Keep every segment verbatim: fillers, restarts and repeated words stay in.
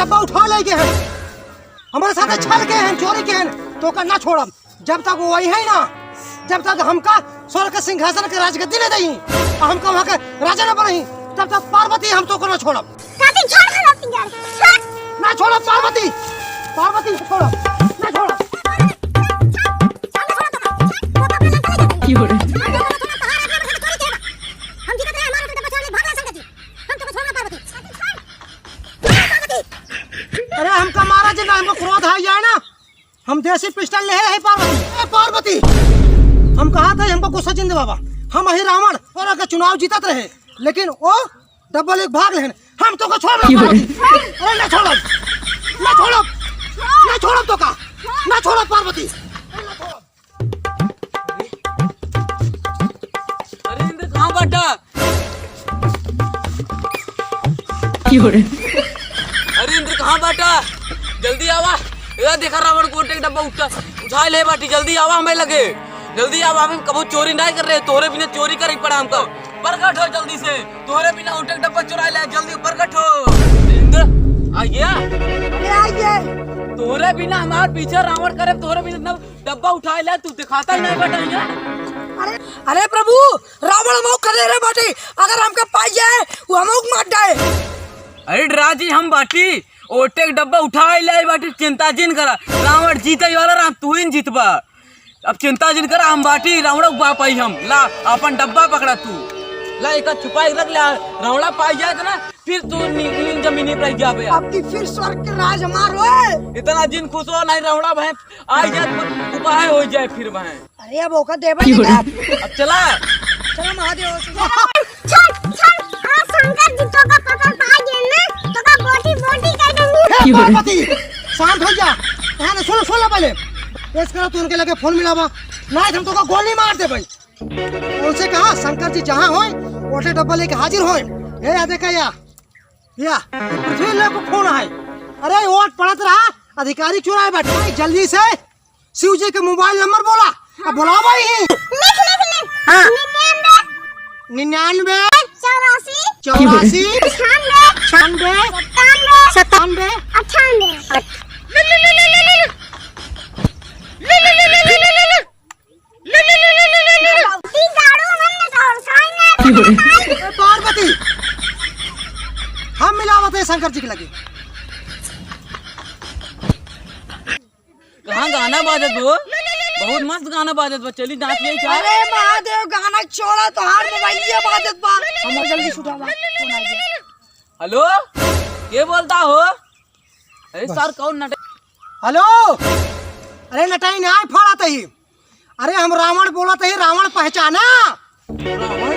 डब्बा उठा ले गए हैं, हमरे साथे छल के हैं, चोरी के हैं, तोका ना छोड़ब। जब तक वो वही है ना, जब तक हमका स्वर्ग के सिंहासन के राजगद्दी न देई, और हमका वहाँ के राजा न बनई, तब तक पार्वती हम तोका ना छोड़ब। काकी, छोड़ हमरा पिंजरा, छोड़। ना छोड़ब पार्वती, पार्वती ना छोड़ब, ना छोड़ब। की हो रे? अरे हमका मारा जे ना, हमको क्रोध आ जाए ना, हम देसी पिस्टल ले है पार्वती। ए पार्वती, हम कहा था हमको गुस्सा जिन देवावा, हम ही रावण और अगर चुनाव जीतत रहे, लेकिन ओ डबल एक भाग लेहन, हम तोका छोड़ब ना पार्वती। अरे ना छोड़ब, ना छोड़ब, ना छोड़ब तोका, ना छोड़ब पार्वती। अरे इंद्र कहाँ बाटा? अरे इंद्र कहाँ बाटा? जल्दी आवा। ए देखा रावण को एक डब्बा उठा, उठा ले बाटी, जल्दी आवा हमें लगे। जल्दी आवा, हम कबो चोरी नहीं कर रहे, तोरे बिना चोरी करे पड़ा हमको। प्रकट हो जल्दी से, तोरे बिना उठे डब्बा चुरा ले, जल्दी प्रकट हो। इंद्र आ गया। अरे आ गया। तोरे बिना हमार पीछे रावण करे, तोरे बिना डब्बा उठाए ला, तू दिखाता ही नहीं बाटा यहाँ। अरे, अरे प्रभु, रावण हमहू करे रे बाटी, अगर हमके पाई जाए, वो हमहू के मार जाए। अरे डरा जी हम बाटी, ओटे के डब्बा उठाए लाई बाटी, चिंता जिन करा। रावण जीते वाला राम, तू ही न जीतबा। अब चिंता जिन करा, हम बाटी, रावण के बाप आई हम। ला, अपन डब्बा पकड़ा तू। ला, एक छुपाई रख ले, रावणा पाई जाए तो ना, फिर तू नी-, नील जमीनी पर जाबे। अब की फिर स्वर्ग के राज हमार होए। इतना जिन खुश हो, नहीं रावणा भाई, आई जाए, उपाय हो जाए फिर वहाँ। अरे अब ओका देबे की नहीं हो रहा? अब चला। चला महादेव। छोड़, छोड़, आ शंकर जी तोका पकड़ पा गए ना, तोका बोटी बोटी कर देंगे। हे की हो रहा? पार्वती, शांत हो जा। यहाँ ने सुन, सुन ले पहले। ऐसे करो, तू उनके लगे फोन मिलावा, नहीं हम तोका गोली मार दे भाई। उनसे कहा शंकर जी जहाँ होए, ओटे डब्बा लेके हाजिर होए। हे या देखा या, या पृथ्वी लोग को फोन है। अरे वोट पड़त रहा, अधिकारी चुराए बैठे। जल्दी से शिव जी के मोबाइल नंबर बोला। हाँ। अब बोला भाई। लिख, लिख, लिख। हाँ। निन्यानवे। निन्यानवे। चौरासी। चौरासी। छियानवे। छियानवे। सत्तानवे। सत्तानवे। अट्ठानवे। अट- ए, पार्वती, हम मिलावत है शंकर जी के लगे। कहाँ गाना बाजत हो? बहुत मस्त गाना बाजत बा, चली नाच लेई का? अरे महादेव, गाना छोड़ा, तोहार मोबाइलिया बाजत बा। हम जल्दी से उठावा, फोन आ गया। हेलो, के बोलता हो? अरे बस। सर, कौन नट- हेलो, अरे नटाई ना आए फाड़त ही। अरे हम रावण बोलत ही, रावण पहचाना? रावण?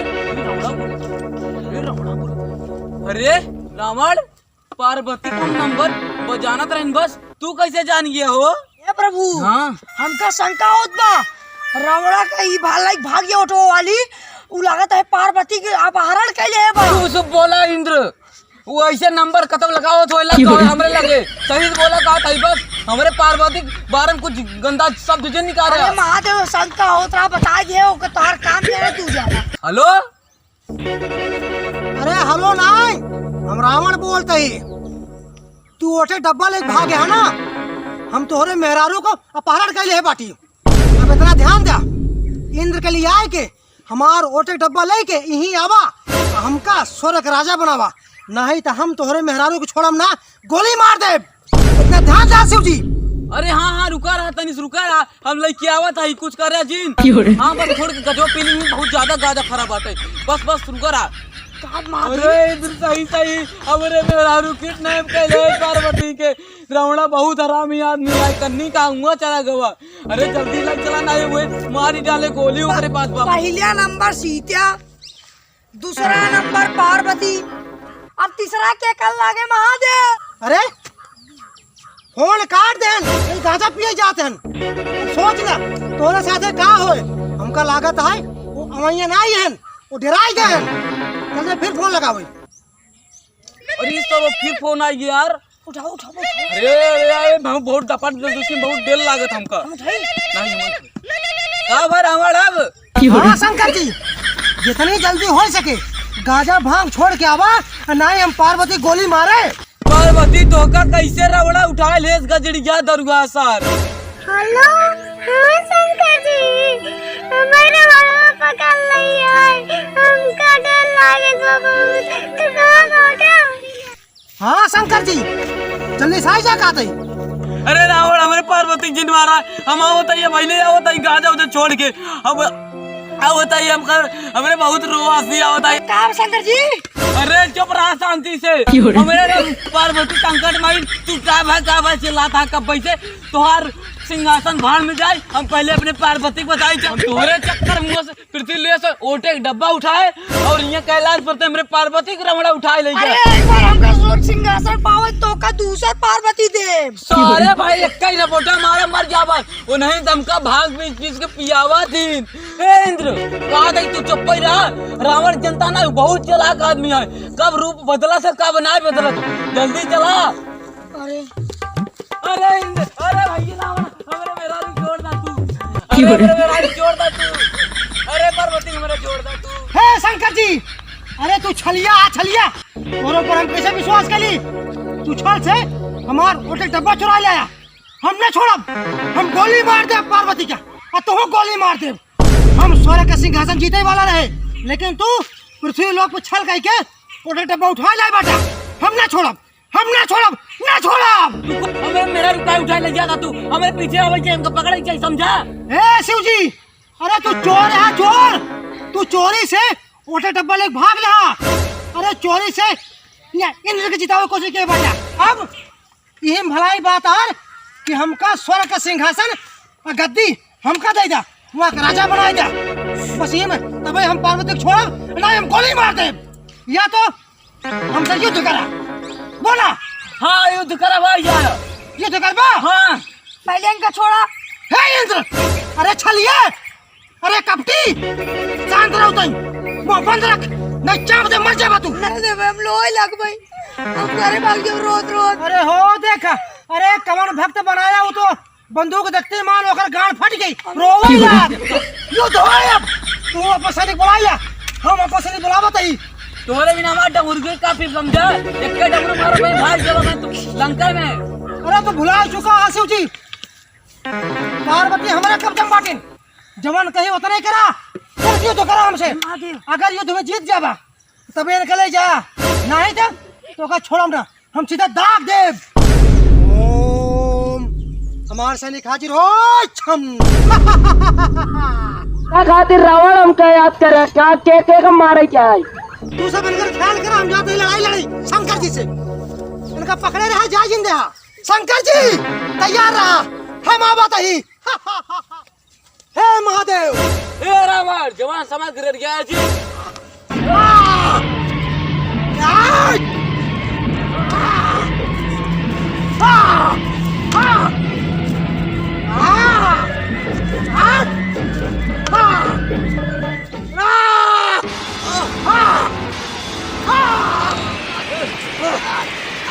रावण? अरे रावण? अरे रावण, पार्वती का नंबर बजानत रहन बस, तू कैसे जान गया हो? हे प्रभु, हाँ। हमका शंका होत बा, रावणा का ई भा-, लाइक भाग्य उठो वाली, उ लागत है पार्वती के अपहरण कैले है बा। तू सब बोला इंद्र, वो ऐसे नंबर कतब लगावत होइला, कहो हमरे लगे। सही से बोला, कहा था बस, हमरे पार्वती के बारे में कुछ गंदा शब्द जे निकाले। अरे महादेव, शंका होत रहा, बता दिए, ओके तोहार काम करे, तू जाना। हेलो? अरे हेलो नाई, हम रावण बोलत ही। तू ओटे डब्बा लेके भागे है ना, हम तोहरे मेहरारू को अपहरण कैले है बाटी। अब इतना ध्यान द्या, इंद्र के लिए आए के हमार ओटे डब्बा लेके यहीं आवा, हमका स्वर्ग राजा बनावा, नहीं तो हम तोहरे मेहरारू को छोड़म ना, गोली मार देब। इतना ध्यान द्या शिव जी। अरे हाँ, हाँ, रुका रहा, तनिस रुका रहा, हम लइके आवत हई, कुछ करे जिन। की हो रे? हाँ, बस थोड़े गजो पी ली, बहुत ज्यादा गाजा खराब बाटे। बस, बस, रुका रहा। काट मार दे। अरे, इधर सही, सही, हमरे मेहरारू किडनैप कैले पार्वती के। रावणा बहुत हरामी आदमी है, कन्नी का हुआ चला गवा। अरे, जल्दी लग चला, नहीं हुए, मारी डाले गोली ओकरे पास बाप। पहिला नंबर सीता, दूसरा नंबर पार्वती, अब तीसरा के कर लागे महादेव। अरे, फोन काट देन, कहीं गांजा पिए जात हन। सोच ना, तोरे साथे का होए? हमका लागत है, वो अवैया नाई हन, वो डराई गए हन। चल फिर फोन लगावे। अरे, इस तरफ फिर फोन आई यार। उठाओ, उठाओ, उठाओ। अरे, अरे, अरे, बहुत, बहुत डपट दे, दूसरी बहुत देर लागत हमका। हम उठाई? नहीं, हम उठाई। का भर हमार अब? हाँ, शंकर जी, जितनी जल्दी हो सके, गांजा भांग छोड़ के आवा, नहीं हम पार्वती गोली मारे। पार्वती, तोहका कैसे रवड़ा उठाए लेस गजड़िया दरुआ सार? हेलो, हाँ शंकर जी, हमारे रवड़वा पकड़ लई है, हमका डर लागे बा बहुत, तो कहाँ बाटा? हाँ शंकर जी, जल्दी से आई जा, का तई? अरे रावण, हमरे पार्वती जिन मारा, हम आवत है, पहले आवत है, गाजा उधर छोड़ के, अब आवत है, हम कर, हमरे बहुत रोवासी आवत है। काम शंकर जी। अरे चुप रहा शांति से। क्यों रे? हमरे ना पार्वती संकट में आई, तू का भा, का भा चिल्लाता है, कब से तोहार सिंहासन भाड़ में जाए, हम पहले अपने पार्वती को बताई, जब तोहरे चक्कर मुँह से पृथ्वी ले से ओटे के डब्बा उठाए और यहाँ कैलाश पर से हमरे पार्वती के रमड़ा उठाए ले अरे, गया। एक बार हमका स्वर्ग सिंहासन पावे तो का दूसर पार्वती दे। सारे भाई एक ही रपोटा मारा मर जावा, वो नहीं दमका भाग बीच बीच के पियावा दिन। ए इंद्र, कहा था तू चुप ही रहा। रावण जनता ना बहुत चालाक आदमी है, कब रूप बदला से कब ना बदला। जल्दी चला। अरे, अरे इंद्र, अरे भैया रावण, हमरे मेहरारू छोड़ दा तू। अरे क्यों रे? हमरे मेहरारू छोड़ दा तू। अरे पार्वती, हमरे छोड़ दा तू। हे शंकर जी, अरे तू छलिया आ छलिया, तोरे ऊपर हम कैसे विश्वास करी? तू छल से हमार होटल डब्बा चुरा ले आया। हम ना छोड़ब, हम गोली मार देब पार्वती का, आ तोहू गोली मार देब। हम स्वर्ग का सिंहासन जीते वाला रहे, लेकिन तू पृथ्वी लोक पे छल कई के होटल डब्बा उठा लाए बाटा। हम ना छोड़ब, हम ना छोड़ब, ना छोड़ब। तू को-, हमें मेहरारू काहे उठाए ले जाता तू? हमें पीछे आवे के हमको पकड़े के चाहिए, समझा? ए शिव जी, अरे तू चोर है चोर, तू चोरी से ओटे डब्बा लेके भाग रहा। अरे चोरी से ये इंद्र के जितावे कोशिश के बाटा। अब यही भलाई बात आर कि हमका स्वर्ग का सिंहासन और गद्दी हमका दे दा, वहाँ का राजा बनाए दा। बस ये में तबे हम पार्वती को छोड़ब, ना हम गोली मार देब। या तो हमसे युद्ध करा। बोला। हाँ, युद्ध करा भाई यार। युद्ध करबा? हाँ। पहले इनका छोड़ा। हे इंद्र, अरे छलिए, अरे कपटी, शांत रहो तई, मुंह बंद रख, नहीं चाप दे, मर जाबा तू। नहीं देबे, हम लोए लगबे, हम घरे भाग जाब रोत रोत। अरे हो देख, अरे कवन भक्त बनाया वो तो, बंदूक देखते ही मान ओकर गांड फट गई, रोवे लाग। युद्ध होए अब, तू अपन सैनिक बुलाई ला, हम अपन सैनिक बुलावत ही। तोहरे बिना हमार डमरू के काफी समझा, एक डमरू मारो भाई भाग जाबा मैं तू लंका में। अरे तू भुला चुका है शिव जी, पार्वती हमारा कब्जा में बाटिन, जवन कही उतने करा, बस युद्ध करा हमसे। महादेव। अगर युद्ध में जीत जाबा, तबे इनके ले जा, नहीं तो तोका छोड़म ना, हम सीधा दाग देब। ओम, हमार सैनिक हाजिर हो, छम। का खातिर रावण हमका याद करे, का के, के का मारे क्या है? तू सब इनकर ख्याल करा, हम जाते ही लड़ाई लड़ी शंकर जी से। इनका पकड़े रहा, जा जिंदे हा। शंकर जी, तैयार रहा, हम आवत ही। हे महादेव! हे रावण, जवान समाज गिर गया जी।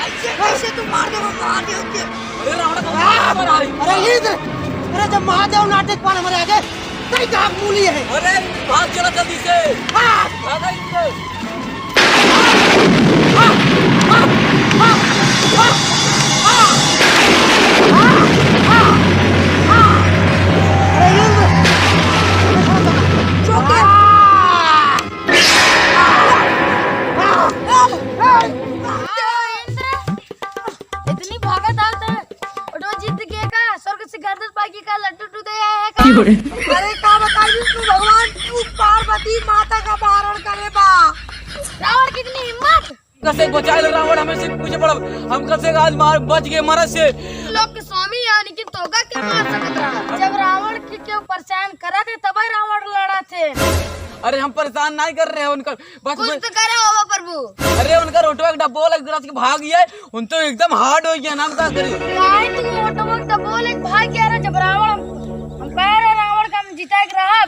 ऐसे, ऐसे तू मार दो महादेव के। अरे रावण का आ! ऊपर आई। अरे इंद्र, अरे जब महादेव नाटक पान हमारे आगे, तई का मूली है। अरे भाग चला जल्दी से। हाँ। भागा इंद्र। अरे इंद्र। चुप कर। आ! आ! आ! आ! इंद्र। इतनी भागत आवत है, ओटवा जीत के का स्वर्ग से गर्दन पाके का लड्डू उड्डू दे आया है का? क्यों रे? अरे का बताई विष्णु भगवान, तू पार्वती माता का अपहरण करे बा। रावण कितनी हिम्मत! कैसे बचाए लो रावण, हमें से पूछे पड़ब, हम कब से आज मार बच गए मरद से। लोग के स्वामी यानी कि तोका के मार सकत रहा? जब रावण के क्यों परेशान करत है तब रावण लड़त है। अरे हम परेशान नहीं कर रहे हैं उनका, बस कुछ मैं तो करे होबा प्रभु। अरे उनका रोटवा के डब्बो लग रहा के भाग गया, उन तो एकदम hard हो गया, नाम का करी। काहे तू रोटवा के डब्बो लग भाग गया रे? जब रावण हम, हम कह रहे रावण का हम जिता के रहब।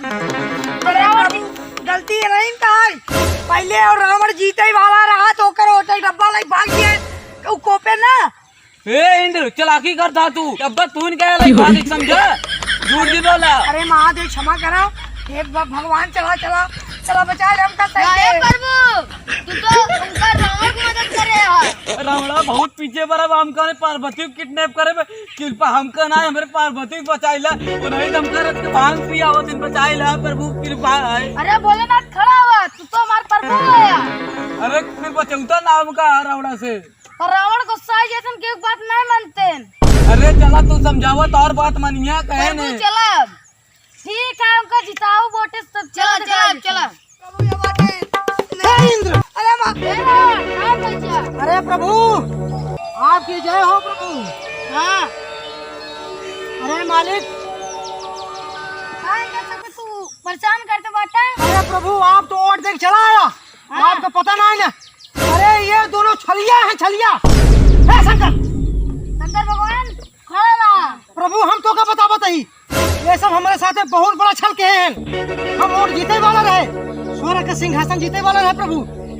जब रावण जी गलती ये नहीं था, पहले और रावण जीते ही वाला रहा तो ओकर रोटवा के डब्बा लग भाग गया, तो कोपे ना। ए इंद्र, चालाकी करत हा तू। अब तू इनके लायक बात एक समझा। झूठ जिन बोला। अरे महादेव क्षमा करा। हे भ-, भगवान चला, चला, चला बचा ले हमका सही ना, हे से। प्रभु, तू तो उनका रावण की मदद कर रहे हो। रावणा बहुत पीछे पड़ा, हम करे पार्वती को किडनैप करे बे, कृपा हमका ना, हमरे पार्वती को बचाइला, वो नहीं तो हमका रथ के भांग पिया वो दिन बचाइला, प्रभु कृपा है। अरे भोलेनाथ खड़ा हुआ, तू तो हमार प्रभु है। अरे फिर बचौता ना हमका रावणा से। पर रावण गुस्सा है जैसन केहू बात नहीं मानते। अरे चला तू समझावा तो और बात मानिया कहे प्रभु ने। चला। ठीक है, उनका जिताओ वोटे से तब चला, चला, चला, चला। प्रभु ये बात है। हे इंद्र। अरे माँ। ए, रावण, रावण बच्चा। अरे प्रभु, आपकी जय हो प्रभु। हाँ। अरे मालिक। हाँ, ये सब तू परेशान करते बाटा। अरे प्रभु, आप तो वोट दे के चला आया। हाँ। आपको पता नहीं ना। अरे ये दोनों छलिया हैं, छलिया। हे शंकर। शंकर भगवान, खड़ा रहा। प्रभु, हम तो का बता बताई, ये सब हमारे साथ बहुत बड़ा छल के हैं। हम वोट जीते वाला रहे, स्वर्ग का सिंहासन जीते वाला रहे प्रभु,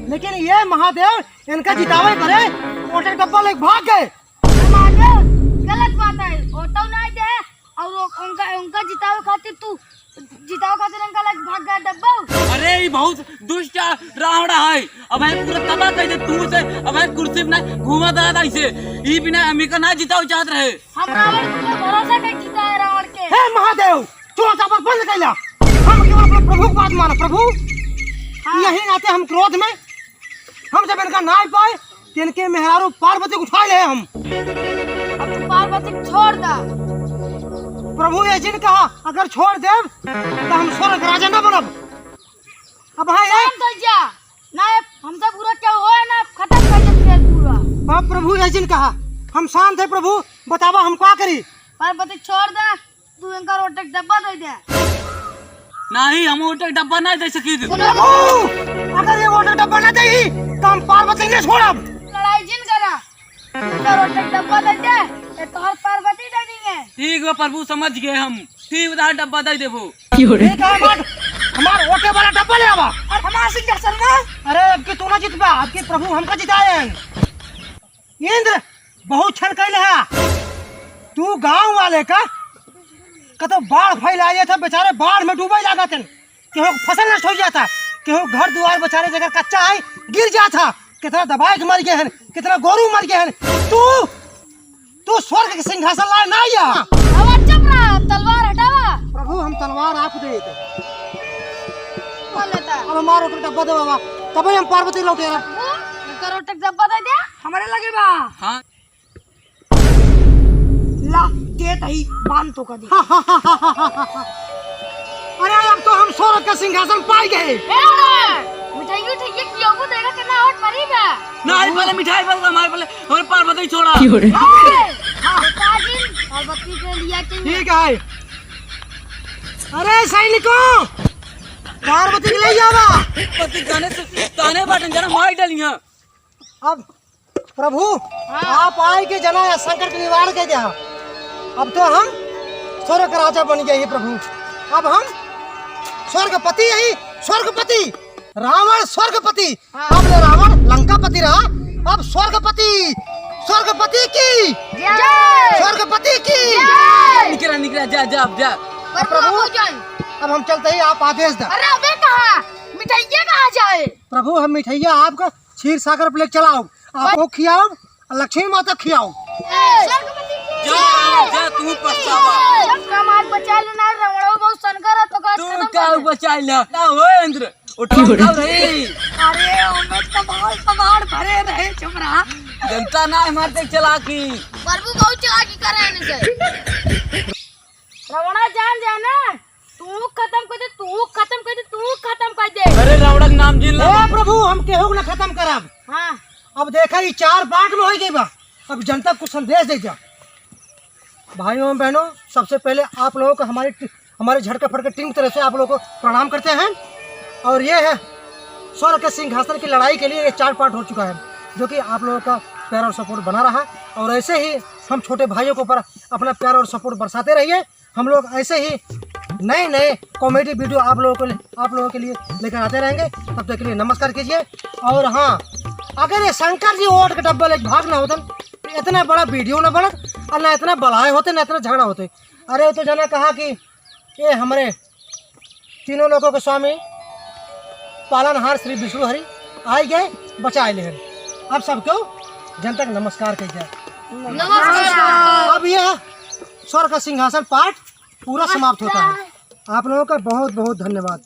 लेकिन ये महादेव इनका जितावे परे वोट के डब्बा लेके भाग गए। महादेव, गलत बात है, वोटो नहीं दे और वो उनका, उनका जितावे खातिर तू, जितावे खातिर उनका लेके भाग गया डब्बा। अरे ये बहुत दुष्ट रावण है, अब है पूरा तबाह कर दे तू से, अब है कुर्सी में ना घूमा दादा इसे, ये बिना हमी का ना जितावे चाहत रहे। हम रावण पे भरोसा कर जीता है रावण के। हे महादेव, चोर चापर बंद कैला। हम केवल अपने प्रभु की बात माना, प्रभु। हाँ। यही नाते हम क्रोध में, हम जब इनका नाई पाए, तो इनके मेहरारू पार्वती को उठा ले हम। अब तू पार्वती को छोड़ दा। प्रभु ये जिन कहा, अगर छोड़ देब, तो हम स्वर्ग राजा न बनब। अब हाँ ये शांत हो जा। ना, हमसे बुरा क्या हुआ है ना, खत्म कर दे तेरे पूरा। अब प्रभु ये जिन कहा, हम शांत है प्रभु, बतावा हम का करी? पार्वती छोड़ दे, तू इनका वोट के डब्बा दे दे। नहीं, हम वोट के डब्बा नहीं दे सकी। प्रभु, अगर ये वोट के डब्बा ना दे, तो हम पार्वती नहीं छोड़ब। लड़ाई जिन करा, इनका वोट के डब्बा दे दे, ये तो हर पार्वती दे देंगे। ठीक बा प्रभु, समझ गए हम। ठीक बा, डब्बा दे देबो। ठीक है, मत हमार वोटे वाला डब्बा ले आवा। और हमार सिंहासन में। अरे, अब की तू ना जीतबा, अब की प्रभु हमका जिताए हैं। इंद्र, बहुत छल कैले है। तू गांव वाले का, कतो बाढ़ फैलाए था, बेचारे बाढ़ में डूबे लागत हैं। केहू के फसल नष्ट हो जाता, केहू घर दुआर बेचारे जगह कच्चा है, गिर जाता। कितना दबाए के मर गए हैं, कितना गोरू मर गए हैं। तू, तू स्वर्ग के सिंहासन लाए ना आया। अब चुप रहा, तलवार हटावा। प्रभु, हम तलवार आप दे दे। बोल लेता। अब हमार वोट के डब्बा दे बाबा, तबे हम पार्वती लौटे रहा। वो, इनका वोट के डब्बा दे दे। हमारे लगे बा। हाँ। ला, दे तही, बांध तो कर दे। अरे, अब तो हम स्वर्ग का सिंहासन पाई गए। ए, मिठाई, मिठाई खियाओ, देखा कितना हॉट मरी बा। नहीं, पहले मिठाई बंद कर, हमारे पहले, हमारे पार्वती छोड़ा। क्यों रे? ए, हाँ, ताजिन, पार्वती के लिए चाहिए। ठीक है। अरे सैनिकों, पार्वती के ले जावा। पति गाने से ताने बाटन जना मार डालिया। अब प्रभु, हाँ। आप आए के जना या संकट के निवारण कर दिया। अब तो हम स्वर्ग का राजा बन गए ही प्रभु। अब हम स्वर्गपति यही, स्वर्गपति, रावण स्वर्गपति। हाँ। अब ले रावण लंकापति रहा, अब स्वर्गपति, स्वर्गपति की, जय। स्वर्गपति की। जय। निकला, निकला, जा, जा, अब जा। प्रभु, प्रभु, जान। अब हम चलते ही आप आदेश दा। अरे अबे कहाँ? मिठाइया कहाँ जाए? प्रभु, हम मिठाइया आपका क्षीर सागर पे लेके चलाओ, आपको खियाओ, लक्ष्मी माता खियाओ। ए, जा, जा, तू पछतावा। जब कमाल बचा लेना, रमणो बहुत सनकर है, तो का तू खत्म क्या कर दे। बचा लेना हो इंद्र? उठा उठा रही। अरे, ओमे तो बहुत कमाल भरे रहे, चुप रहा। जनता ना है, मारते चलाकी। प्रभु बहुत चलाकी करे हैं इनसे। रमणा जान जाए ना, तू खत्म कर दे, तू खत्म कर दे, तू खत्म कर दे। अरे रावण के नाम जिन ला। ए प्रभु, हम केहू ना खत्म करब। हाँ। अब देखा, ये चार बांट में हो गई बा। अब जनता को संदेश दे जा। भाइयों एवं बहनों, सबसे पहले आप लोगों को हमारी टी-, हमारे झटका फटका टीम की तरफ से आप लोगों को प्रणाम करते हैं। और ये है स्वर्ग के सिंहासन की लड़ाई के लिए ये चार पार्ट हो चुका है, जो कि आप लोगों का प्यार और सपोर्ट बना रहा। और ऐसे ही हम छोटे भाइयों के ऊपर अपना प्यार और सपोर्ट बरसाते रहिए। हम लोग ऐसे ही नए नए कॉमेडी वीडियो आप लोगों को, आप लोगों के लिए लेकर आते रहेंगे। तब तक के लिए नमस्कार कीजिए। और हाँ, अगर ये शंकर जी वोट के डब्बा लेके भाग ना होतन, तो इतना बड़ा वीडियो ना बनत और ना इतना बलाए होते, ना इतना झगड़ा होते। अरे, वो तो जना कहा कि ये हमारे तीनों लोगों के स्वामी पालनहार श्री विष्णु हरि आई गए, बचाए लेहन। अब सब क्यों जनता के नमस्कार कही जाए। नमस्कार। अब यह स्वर का सिंहासन पाठ पूरा समाप्त होता है। आप लोगों का बहुत बहुत धन्यवाद।